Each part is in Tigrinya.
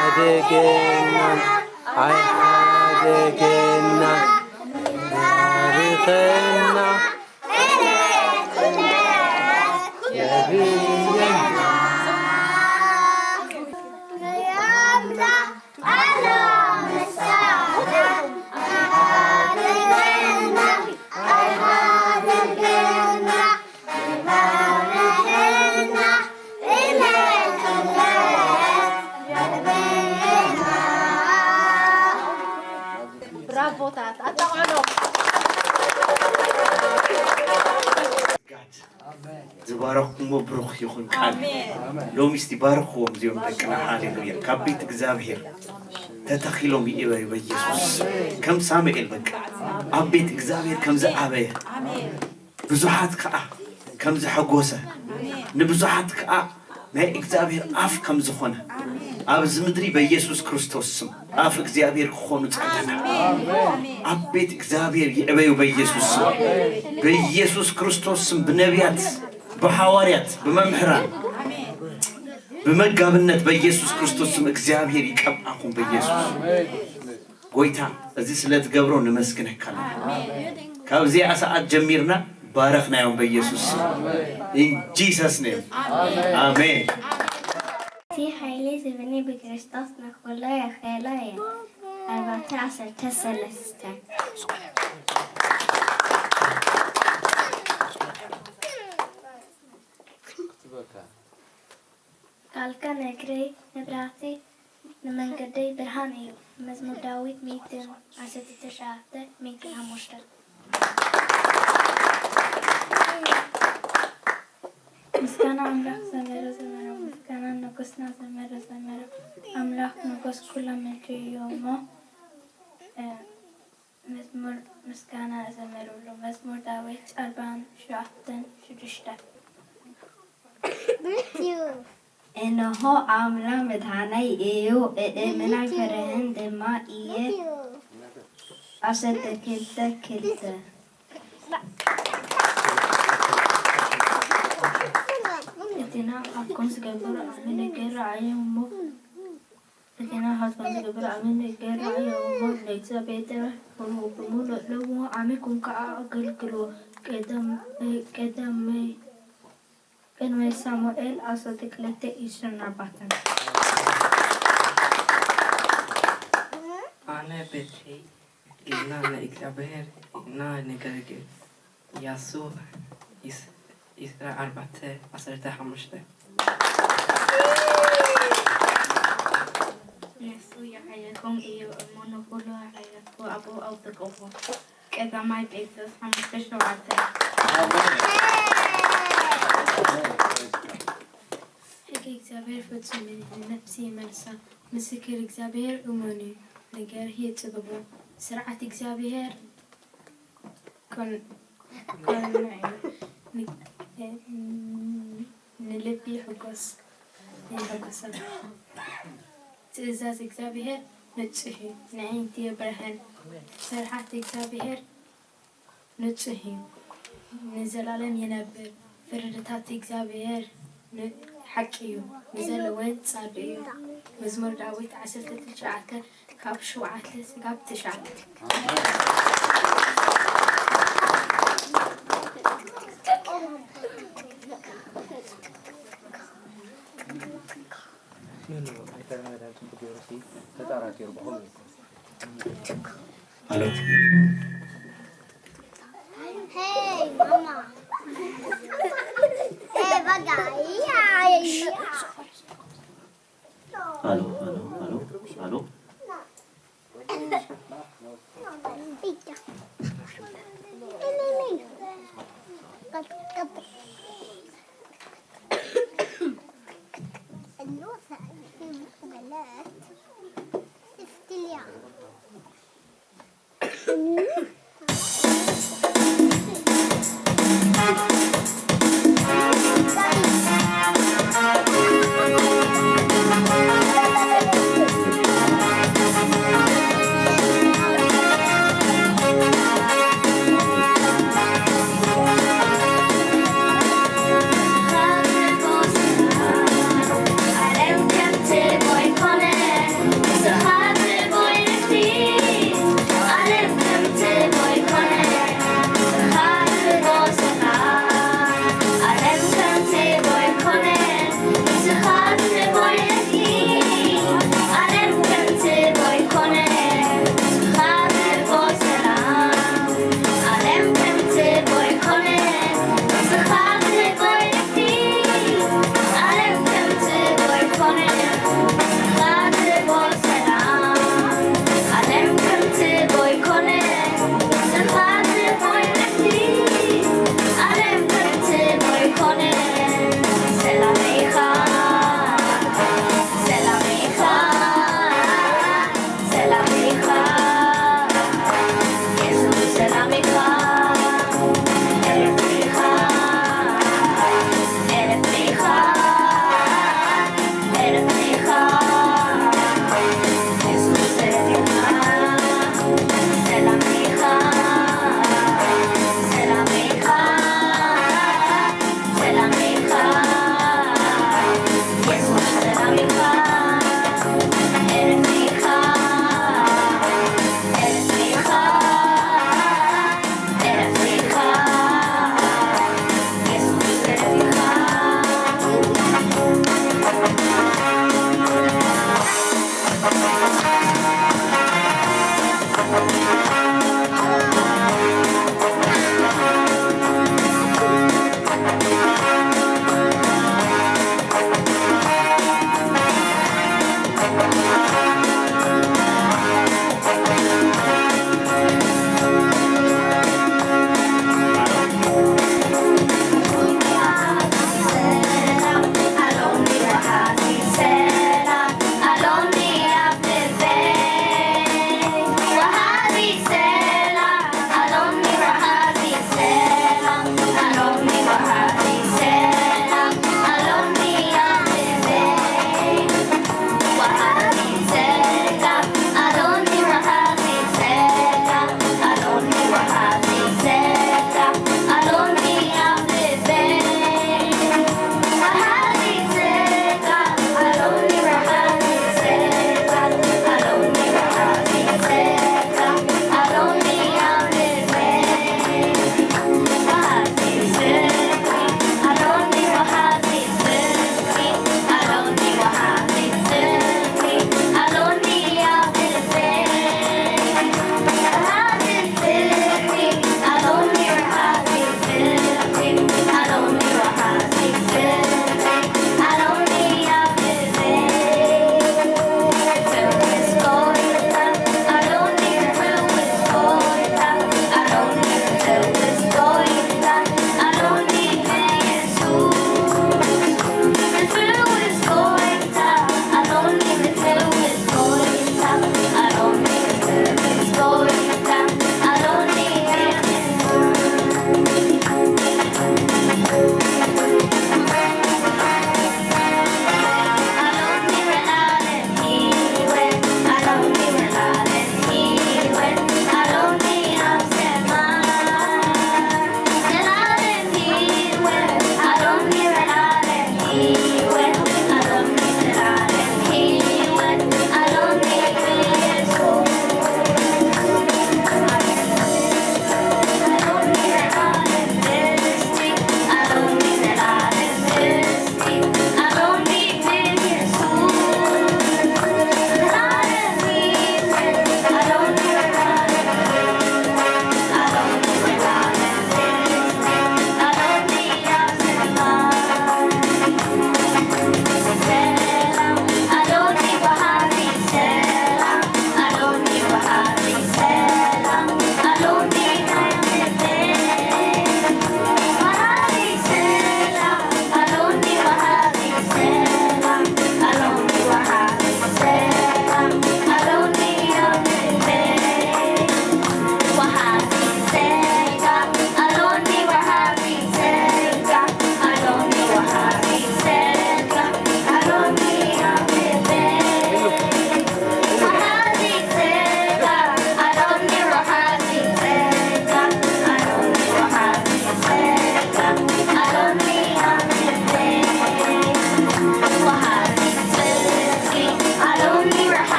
ኣይሓደገና፣ ኣይሓደገና፣ ባርኸና። ብራቮታት ኣጣቕዕሎም። ዝባረኽኩሞ ብሩኽ ይኹን ቃል። ሎሚስ ይባርኽዎም እዚኦም ደቅና። ሃሌሉያ። ካብ ቤት እግዚኣብሔር ተተኺሎም ይእበዩ በኢየሱስ። ከም ሳሙኤል በቃ ኣብ ቤት እግዚኣብሔር ከም ዝኣበየ፣ ብዙሓት ከዓ ከም ዘሐጎሰ፣ ንብዙሓት ከዓ ናይ እግዚኣብሔር ኣፍ ከም ዝኾነ፣ ኣብዚ ምድሪ በኢየሱስ ክርስቶስ ስም ኣፍ እግዚኣብሔር ክኾኑ ጸለና። ኣብ ቤት እግዚኣብሔር ይዕበዩ በኢየሱስ ስም። በኢየሱስ ክርስቶስ ስም ብነቢያት፣ ብሓዋርያት፣ ብመምህራን፣ ብመጋብነት በኢየሱስ ክርስቶስ ስም እግዚኣብሔር ይቀብኣኹም በኢየሱስ። ጎይታ እዚ ስለ ትገብሮ ንመስግነካ ኣለና። ካብዚኣ ሰዓት ጀሚርና ባረኽናዮም በኢየሱስ ስም። In Jesus name. ኣሜን። እቲ ሓይሊ ዝብኒ ብክርስቶስ ንኹሎ የኽእሎ እየ። ኣርባዕተ ዓሰርተ ሰለስተ። ቃልካ ነግረይ መብራህቲ ንመንገደይ ብርሃን እዩ። መዝሙር ዳዊት ሚእትን ዓሰርተ ትሽዓተ ሚእትን ሓሙሽተ። ምስጋና ኣምላኽ ዘመረ ዘመረ ምስጋና ንጉስና ዘመረ ዘመረ ኣምላኽ ንጉስ ኩሎ ምልኪ እዩ እሞ መዝሙር ምስጋና ዘመርሉ መዝሙር ዳዊት ኣርባን ሸውዓተን ሽዱሽተ። እንሆ ኣምላ መድኃኒይ እዩ፣ እእምን ኣይፈርህን ድማ እየ። ዓሰርተ ክልተ ክልተ። እቲና ኣኮን ዝገብር ኣነ ነገር ረኣየ እሞ እቲና ኣኮን ዝገብር ኣነ ነገር ረኣየ እሞ ንእግዚኣብሔር ብሙሉእ ልቡ ኣሚንኩም ከኣ ኣገልግልዎ። ቀዳማይ ቅድሚ ሳሙኤል ዓሰርተ ክልተ ዕስራን ኣርባዕተን። ኣነ ቤተይ ኢልና ንእግዚኣብሔር ኢና ነገልግል። ኢያሱ ዕስራ ኣርባዕተ ዓሰርተ ሓሙሽተ። ንሱ ይሓየኩም እዩ እሞ ንኹሉ ሓየትኩ ኣብኡ ኣውድቅዎ። ቀዳማይ ጴጥሮስ ሓሙሽተ ሸውዓተ። ሕጊ እግዚኣብሔር ፍጹም እዩ፣ ንነፍሲ ይመልሳ። ምስክር እግዚኣብሔር እሙን እዩ፣ ንገርሂ ጥበቡ። ስርዓት እግዚኣብሔር ቅኑዕ እዩ፣ ንልቢ ይሕጎስ። ትእዛዝ እግዚኣብሔር ንጹህ እዩ፣ ንኣዒንቲ የብርሀን። ፍርሃት እግዚኣብሔር ንጹህ እዩ፣ ንዘላለም ይነብር። ፍርድታት እግዚኣብሔር ሓቂ እዩ፣ ንዘለወ ጻድቕ እዩ። መዝሙር ዳዊት ዓሰርተ ትሽዓተ ካብ ሸውዓተ ስጋብ ትሽዓተ። ኣሎ። ኣሎ ኣሎ ኣሎ ኣሎ።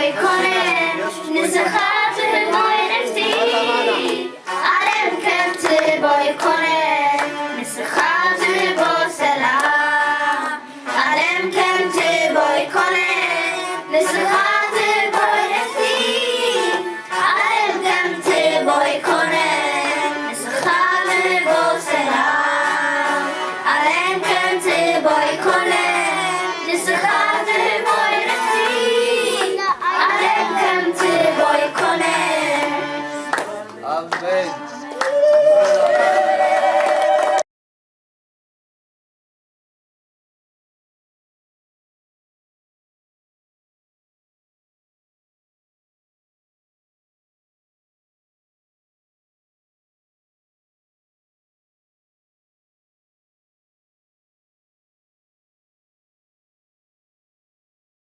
ኣይኮነ ንስኻ ትህቦ ዕረፍቲ፣ ዓለም ከም ትህቦ ኣይኮነ ንስኻ ትህቦ ሰላም፣ ዓለም ከም ትህቦ ኣይኮነ ንስኻ